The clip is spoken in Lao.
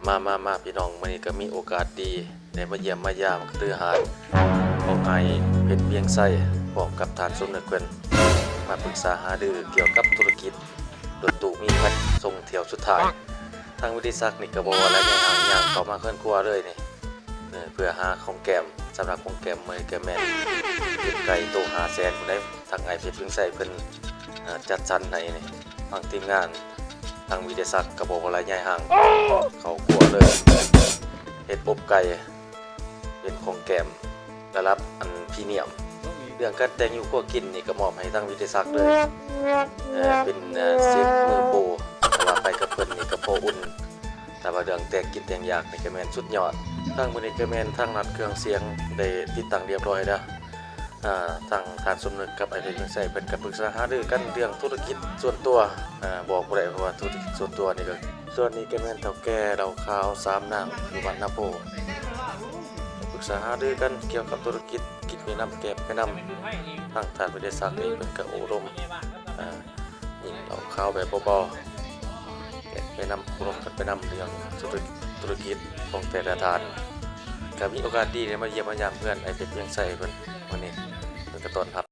ມາ ມາ ມາ ພີ່ນ້ອງ, ມື້ນີ້ກໍມີໂອກາດດີ ໄດ້ມາຢ້ຽມມາຢາມເຮືອນຂອງອ້າຍເພັດ ວຽງໄຊ ພ້ອມກັບທ່ານສົມນຶກເພິ່ນ ມາປຶກສາຫາລືກ່ຽວກັບທຸລະກິດລົດຕູ້ມີແພັດສົ່ງຖ້ຽວສຸດທ້າຍ. ທາງວິໄລສັກນີ້ກໍບໍ່ວ່າລະຍະຫ່າງ ຍ່າງເຂົ້າມາເຮືອນຄົວເລີຍນີ້ ເອີ ເພື່ອຫາຂອງແກ້ມ. ສຳລັບຂອງແກ້ມມື້ນີ້ກໍແມ່ນເປັນໄກ່ໂຕຫ້າແສນພຸ້ນໃດ໋ ທາງອ້າຍເພັດ ວຽງໄຊ ເພິ່ນ ເອີ ຈັດສັນໃຫ້ນີ້. ທາງທີມງານ ທາງວິໄລສັກກໍບໍ່ວ່າລະຍະຫ່າງ ເຂົ້າຄົວເລີຍ ເຮັດອົບໄກ່ ເປັນຂອງແກ້ມລະດັບອັນພຣີມຽມ. ເລື່ອງການແຕ່ງຢູ່ຄົວກິນນີ້ກໍມອບໃຫ້ທາງວິໄລສັກເລີຍ ເອີ ເປັນ ເອີ ເຊຟມືໂປຣ ແຕ່ວ່າໄປກັບເພິ່ນນີ້ກໍພໍອຸ່ນ ແຕ່ວ່າເລື່ອງແຕ່ງກິນແຕ່ງຢາກນີ້ກໍແມ່ນສຸດຍອດ. ທາງມື້ນີ້ກໍແມ່ນທາງນັດເຄື່ອງສຽງໄດ້ຕິດຕັ້ງຮຽບຮ້ອຍແລ້ວ. ອາ ທາງທ່ານສົມນຶກກັບອ້າຍເພັດ ວຽງໄຊ ເພິ່ນກໍປຶກສາຫາລືກັນເລື່ອງທຸລະກິດສ່ວນຕົວ ອາ ບອກບໍ່ໄດ້ ເພາະວ່າທຸລະກິດສ່ວນຕົວນີ້ກໍ ສ່ວນນີ້ກໍແມ່ນເຖົ້າແກ່ເຫຼົ້າຂາວສາມນາງຢູ່ບ້ານນາໂພ ປຶກສາຫາລືກັນກ່ຽວກັບທຸລະກິດ ກິນໄປນຳແກບໄປນຳ. ທາງທ່ານວິໄລສັກເອງເພິ່ນກໍໂອ້ລົມ ອາ ກິນເຫຼົ້າຂາວແບບເບົາໆ ແກບໄປນຳ ໂອ້ລົມກັນໄປນຳເລື່ອງທຸລະກິດຂອງແຕ່ລະທ່ານ. ກໍມີໂອກາດດີໄດ້ມາຢ້ຽມມາຢາມເຮືອນອ້າຍເພັດ ວຽງໄຊ ເພິ່ນ ມື້ນີ້ເພິ່ນກໍຕ້ອນຮັບ